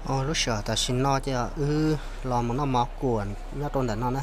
Lub sij hawm tam sim no ces wb los mus noj mov kuam nyob rau ntawm no na.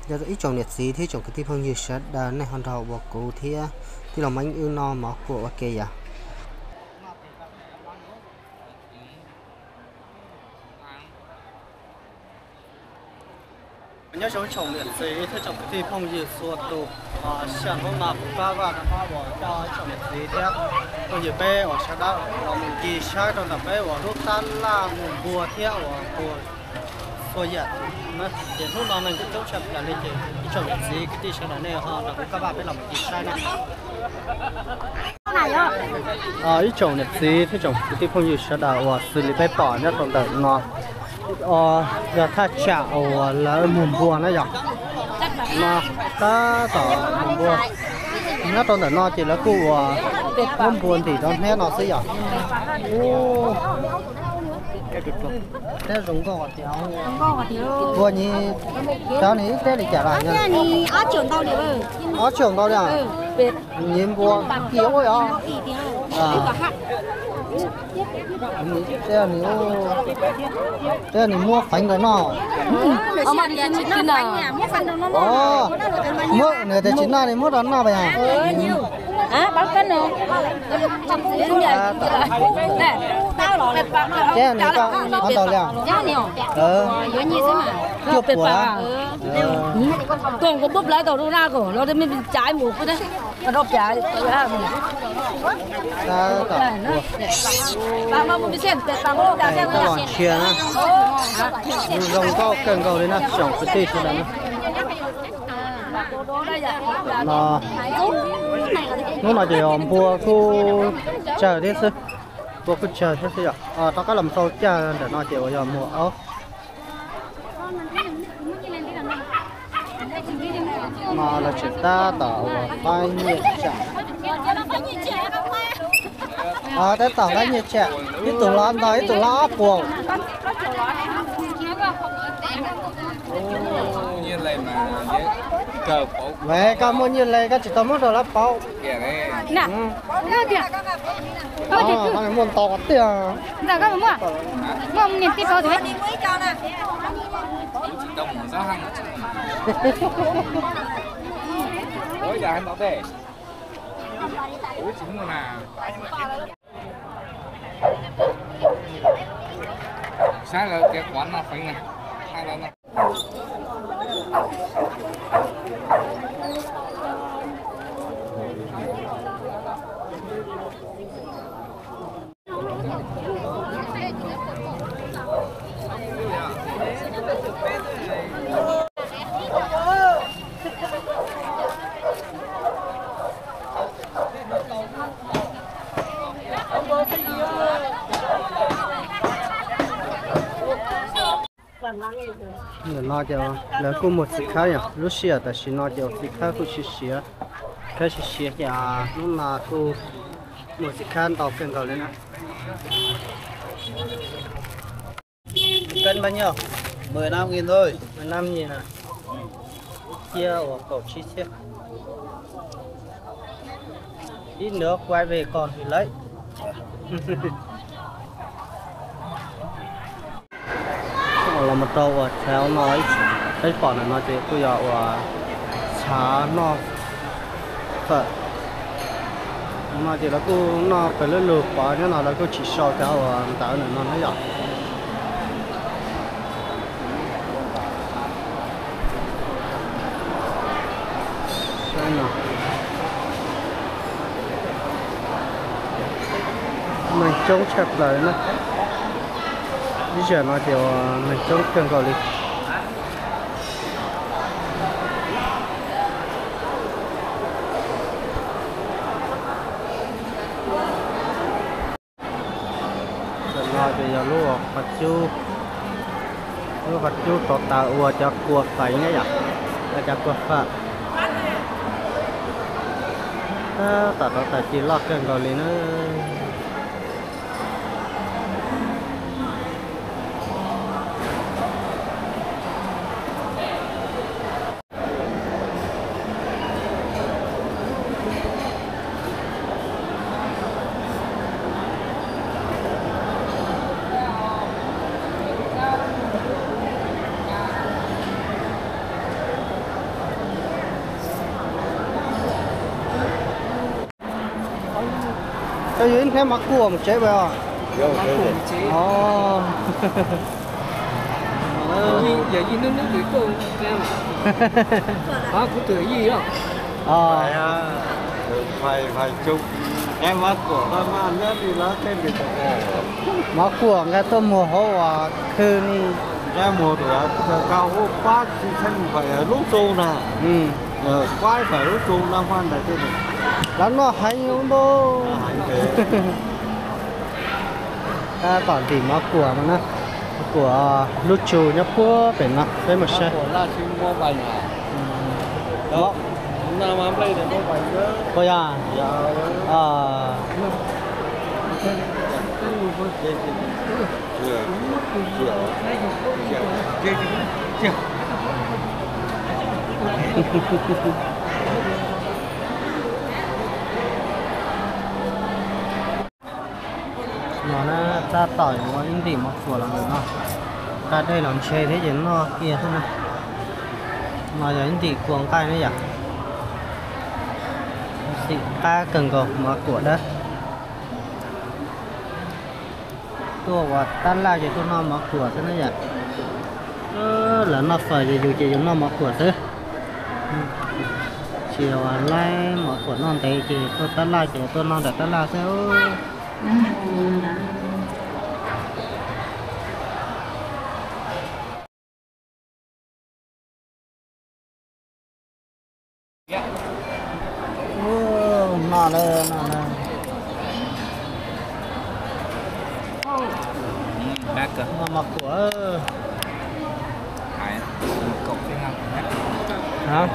Yog ib tsoom niam txiv thiab tsoom kwv tij phooj ywg sawv daws nej ho nrog ua kuv thiab tij laug Meeb wb noj mov kuam ua ke yom. Nyob zoo ib tsoom niam txiv thiab tsoom kwv tij phooj ywg txhua tus, sij hawm hnub no kuv Kab Vaj rov qab uas coj ib tsoom niam txiv thiab phooj ywg peb uas sawv daws los mus ncig saib rau ntawm peb uas lub tab laj mus npua thiab uas npua txhua yam na. Ces hnub no neeg coob tshaj plaws li ces ib tsoom niam txiv kwv tij sawv daws nej ho nrog kuv Kab Vaj peb los mus ncig saib na. Ib tsoom niam txiv thiab tsoom kwv tij phooj ywg sawv daws uas xws li peb pom nyob rau ntawm no, yog thaj tsam uas lawv mus npua na yom. No tab tom mus npua. Nyob rau ntawm no ces lawv kuj uas muab npua ntim rau hnab no xwb yom. Hnab zoo nkauj tiag. Npua nyi, cov nws ib teb li cas lawm? Ob txhiab ntau li. Nyi npua kiag ua yom. Nws muab feev rau noj. Muab, nws tias tsis noj li muab rau noj pas yog. Ces nws ko qhov ntau li. Cuaj puas. Tuaj kuv tub plawv tau rau na kom los mej cav mus rau piav. Koj los ntsia na, zoo nkauj kawg nkaus li na tsoom kwv tij sawv daws na. No, hnub no ces npua kuj tsawg thiab xwb, npua kuj tsawg thiab xwb yom. Rov qab los sau cag ntawm no ces uas yog muag aub. No lawv tseem tab tom uas faib nyiaj tsam. Tab tom faib nyiaj tsam, ib tug hlob ntau ib tug hlob ob puas. Koj muaj nyiaj li koj tsis tau muab rau lawv pauv. Muaj ntau tiag. Saib lawv tias quav no feev na. Ntawm no ces lawv kuj muag txiv khawb yom, lub sij hawm tam sim no ces txiv khawb kuj siav siav, khawb siav siav ces hnub no kuj muag txiv khawb ntau kawg nkaus li na. Cân bao nhiêu? Mười lăm nghìn thôi. Mười lăm nghìn à? Chia ua kaum tsib txhiab. Ít nữa quay về còn thì lấy. Los mus rau uas tshav no, peb pom ntawm no ces kuj yog uas tshav noj fawm no ces lawv kuj noj pem lub lug pov nyob no lawv kuj tsis sau cov uas ntawv ntawm no na yom. Neeg coob tshaj plaws na. Ib zaug no ces neeg coob kawg nkaus li. Ntawm no ces yog lub qhov cub, lub qhov cub rauv taws ua cov kua feev na yom, ua cov kua fawm. Tab tom rauv taws ci loj kawg nkaus li na. Yog ib hnab mov kuam mus tsev pas os. Mov kuam nqa tuaj muag hauv uas khw ni. Lub zoo na. Lawv noj heev ntau. Tab tom ntim mov kuam no na. Mov kuam lub tsu nyob puag pem no peb mus saib. Puas yog? No na, tab tom yuav ua ib ntim mov kuam los ntawm no. Nqa dej los ntshe thiab ces noj kiag xwb na. No yog ib ntim kua nqaij na yom. Xim qab kawg nkaus mov kuam dawb. Tuaj ua tab laj ces tuaj noj mov kuam xwb na yom. Lawv noj fawm ces yus ces yus noj mov kuam xwb. Tsis ua laib mov kuam noj ntev ces tuaj tab laj ces tuaj noj nram tab laj xwb. Noj na, noj na. Noj mov kuam. Hov.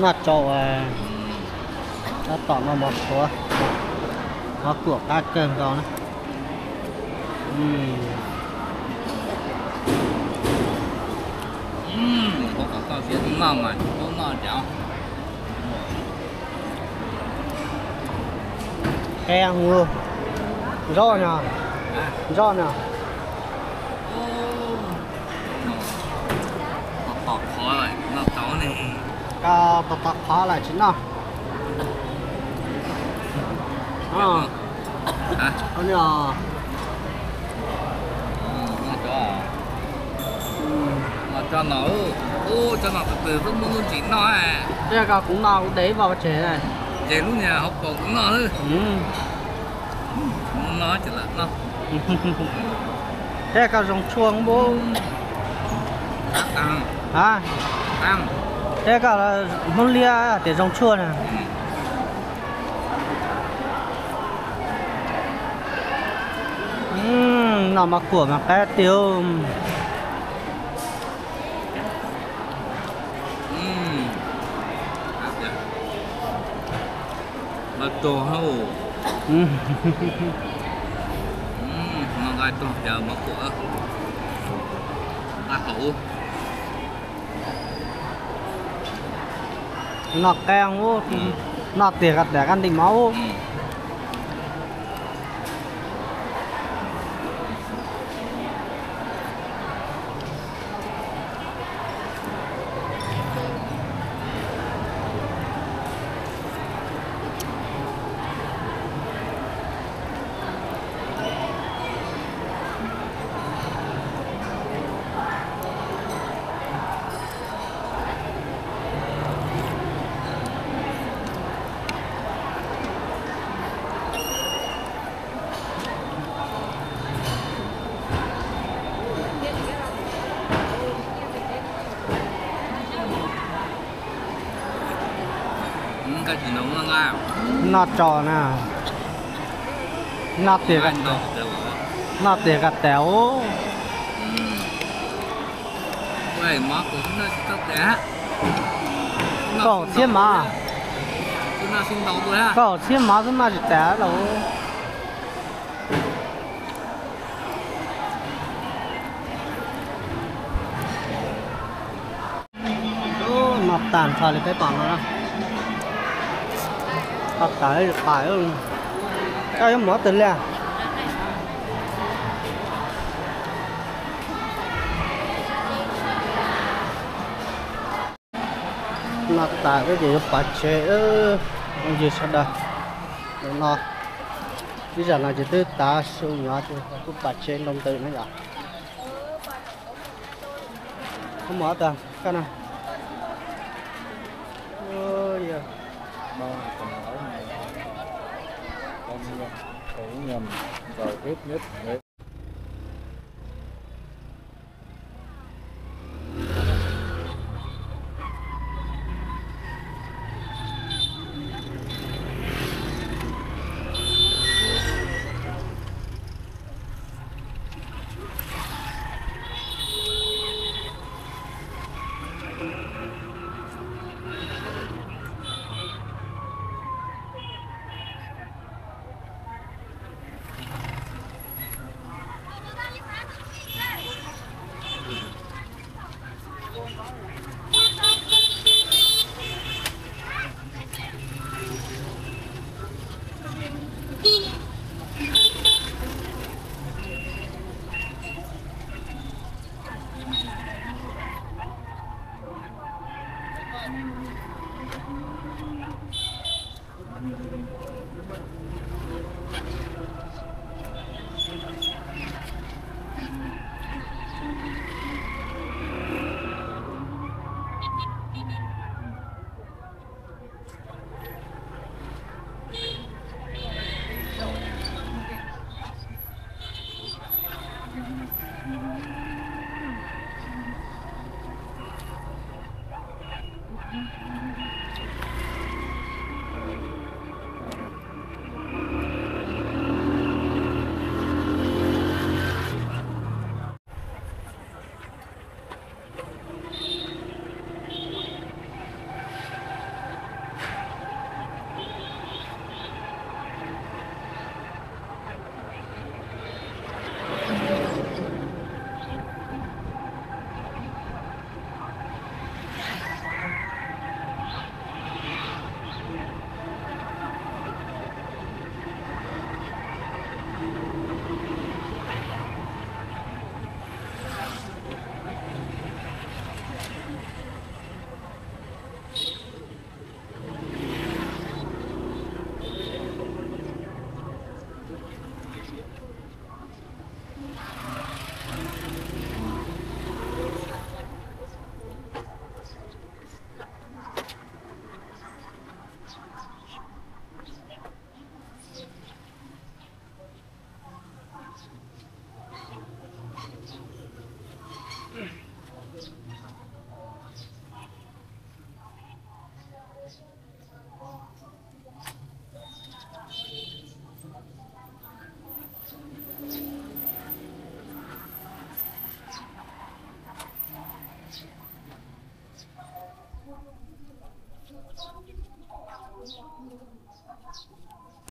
Noj tsau, tab tom noj mov qhuav, mov kuam qab kawg nkaus na. Qee, zaub no, zaub no. Tom tom qhov lawm tsis noj. Tso no, tso no, twb muaj lub ntsis noj. Thiab koj kuv noj kuv de ib voj tseg, ces lub niag hauv paus kuv noj. Noj ces lam noj. Thiab koj zoo tshuaj npaum. A, thiab koj Hmoob Liab tias zoo tshuaj na. Noj mov kuam mas qab tiag. Nqa rog, nqa rog, nqa hauv. Noj qee ub, noj tiag koj tias koj ntim mov ub. Noj tso na. Noj tiag, noj tiag ka tes ub. Kaum txhiab mov, kaum txhiab mov xwb noj tsis tas lauj. Noj tag nrho li peb pom no. Tau tas li pais. Koj yuav mus twg li? Noj tas peb ces yuav pais tsev. Ntsis sawv daws, no ib zam no ces twb tav su nyov ces kuj pais tsev nroo ntws na yom. Koj mus ob tag koj na.